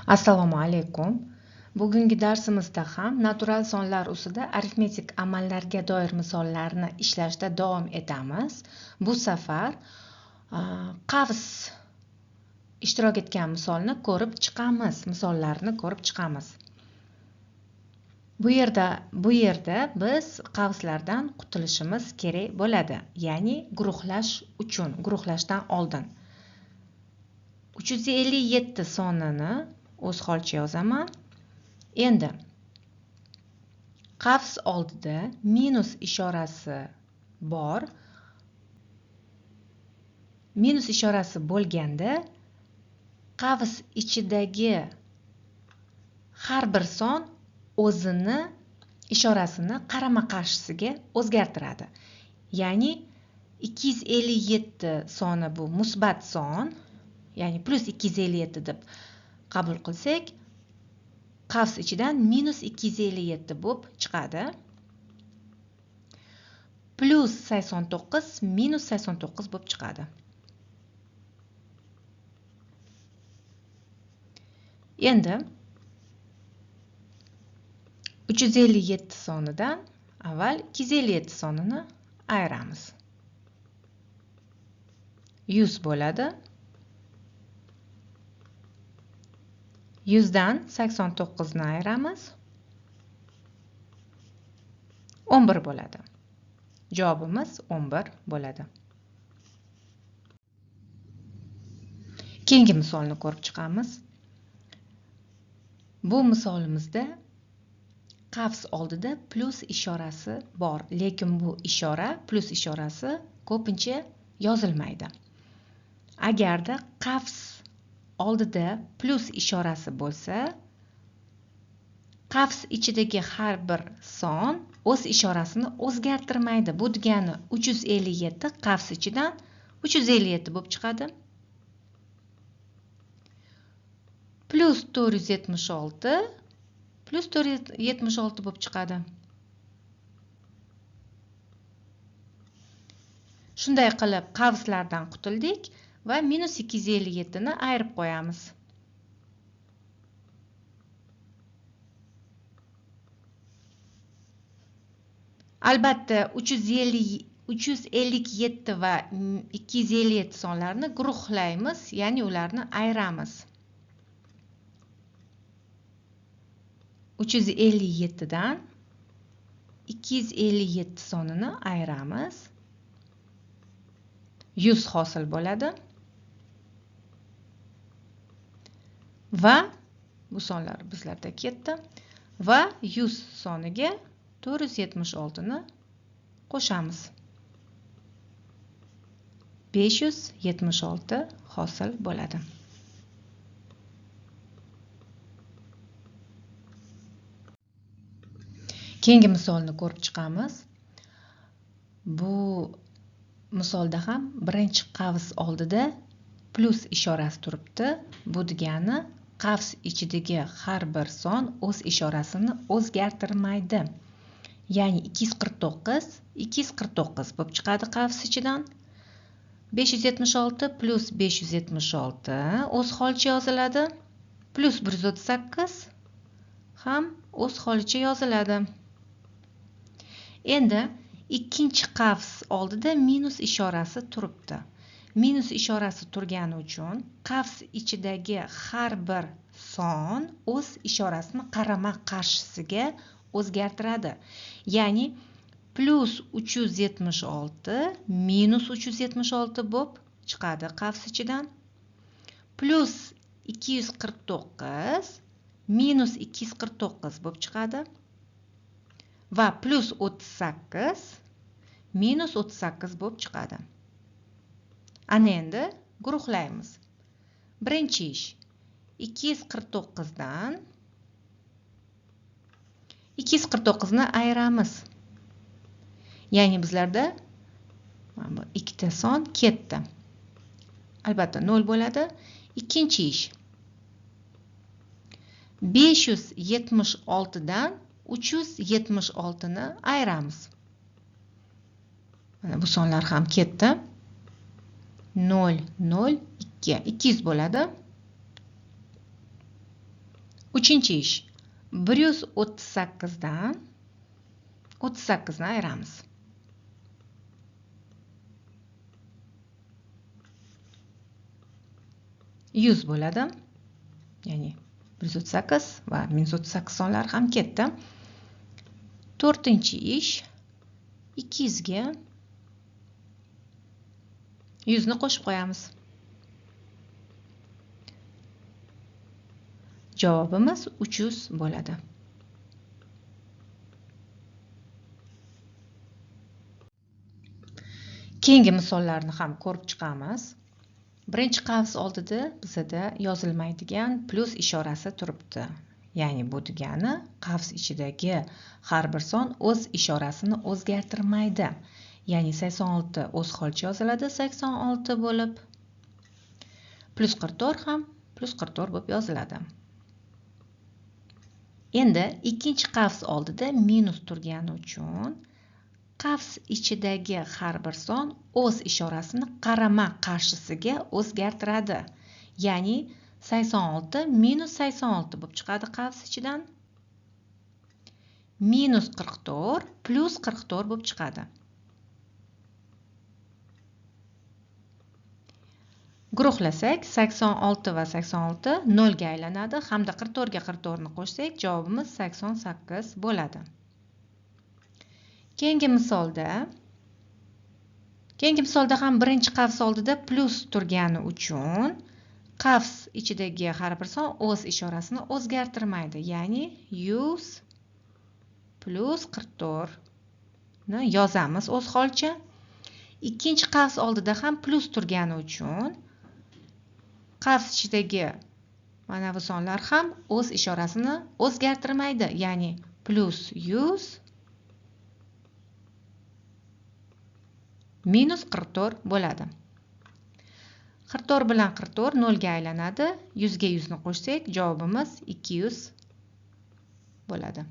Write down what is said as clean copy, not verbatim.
Assalomu alaykum. Bugungi darsimizda ham natural sonlar ustida arifmetik amallarga doir misollarni ishlashda davom etamiz. Bu safar qavs ishtirok etgan misolni ko'rib chiqamiz, misollarni ko'rib chiqamiz. Bu yerda biz qavslardan qutulishimiz kerak bo'ladi, ya'ni guruhlash uchun, guruhlashdan oldin 357 sonini o'z holicha yozaman. Endi qavs oldida minus ishorasi bor. Minus ishorasi bo'lganda qavs ichidagi har bir son o'zini ishorasini qarama-qarshisiga o'zgartiradi. Ya'ni 257 soni bu musbat son, ya'ni plus 257 deb qabul qilsak, qavs ichidan minus 257 bo'lib chiqadi. Plus 89 minus 89 bo'lib chiqadi. Endi 357 sonidan avval 257 sonini ayiramiz. 100 bo'ladi. 100 dan 89 ni ayiramiz. 11 bo'ladi. Javobimiz 11 bo'ladi. Keyingi misolni ko'rib chiqamiz. Bu misolimizda qavs oldida plus ishorasi bor, lekin bu ishora, plus ishorasi ko'pincha yozilmaydi. Agarda qavs oldida plus ishorasi bo'lsa, qavs ichidagi har bir son o'z ishorasini o'zgartirmaydi. Bu degani 357 qavs ichidan 357 bo'lib chiqadi. Plus 476 plus 476 bo'lib chiqadi. Shunday qilib qavslardan qutuldik va minus 257 ni ayirib qo'yamiz. Albatta 357 va 257 sonlarini guruhlaymiz, ya'ni ularni ayiramiz. 357 dan 257 sonini ayiramiz. 100 hosil bo'ladi. Va bu sonlar bizlarda ketdi va 100 soniga 476 ni qo'shamiz. 576 hosil bo'ladi. Keyingi misolni ko'rib chiqamiz. Bu misolda ham birinchi qavs oldida plus ishorasi turibdi. Bu degani qavs ichidagi har bir son o'z ishorasini o'zgartirmaydi. Ya'ni 249 249 bo'lib chiqadi qavs ichidan. 576 plus 576 o'z holicha yoziladi. Plus 138 ham o'z holicha yoziladi. Endi ikkinchi qavs oldida minus ishorasi turibdi. Minus ishorasi turgani uchun qavs ichidagi har bir son o'z ishorasini qarama-qarshisiga o'zgartiradi. Ya'ni plus 376 minus 376 bo'lib chiqadi qavs ichidan. Plus 249 minus 249 bo'lib chiqadi. Va plus 38 minus 38 bo'lib chiqadi. Ana endi guruhlaymiz. Birinchi ish 249 dan 249 ni ayiramiz. Ya'ni bizlarda mana bu ikkita son ketdi. Albatta 0 bo'ladi. Ikkinchi ish 576 dan 376 ni ayiramiz. Mana bu sonlar ham ketdi. 0 0 2 200 bo'ladi. Uchinchi ish. 138 dan 38 ni ayiramiz. 100 bo'ladi. Ya'ni 138 va -38 sonlar ham ketdi. To'rtinchi ish. 200 ga 100 ni qo'shib qo'yamiz. Javobimiz 300 bo'ladi. Keyingi misollarni ham ko'rib chiqamiz. Birinchi qavs oldida bizada yozilmaydigan plus ishorasi turibdi. Ya'ni bu degani qavs ichidagi har bir son o'z ishorasini o'zgartirmaydi. Ya'ni 86 o'z holicha yoziladi, 86 bo'lib, plus 44 ham plus 44 bo'lib yoziladi. Endi ikkinchi qavs oldida minus turgani uchun qavs ichidagi har bir son o'z ishorasini qarama-qarshisiga o'zgartiradi. Ya'ni 86 minus 86 bo'lib chiqadi qavs ichidan. Minus 44 plus 44 bo'lib chiqadi. Guruhlasak 86 va 86 0 ga aylanadi hamda 44 ga 44 ni qo'shsak javobimiz 88 bo'ladi. Keyingi misolda ham birinchi qavs oldida plus turgani uchun qavs ichidagi har bir son o'z ishorasini o'zgartirmaydi. Ya'ni 100 plus 44 ni yozamiz o'z holicha. Ikkinchi qavs oldida ham plus turgani uchun qavs ichidagi mana bu sonlar ham o'z ishorasini o'zgartirmaydi. Ya'ni plus 100 minus 44 bo'ladi. 44 bilan 44 0 ga aylanadi. 100 ga 100 ni qo'shsak javobimiz 200 bo'ladi.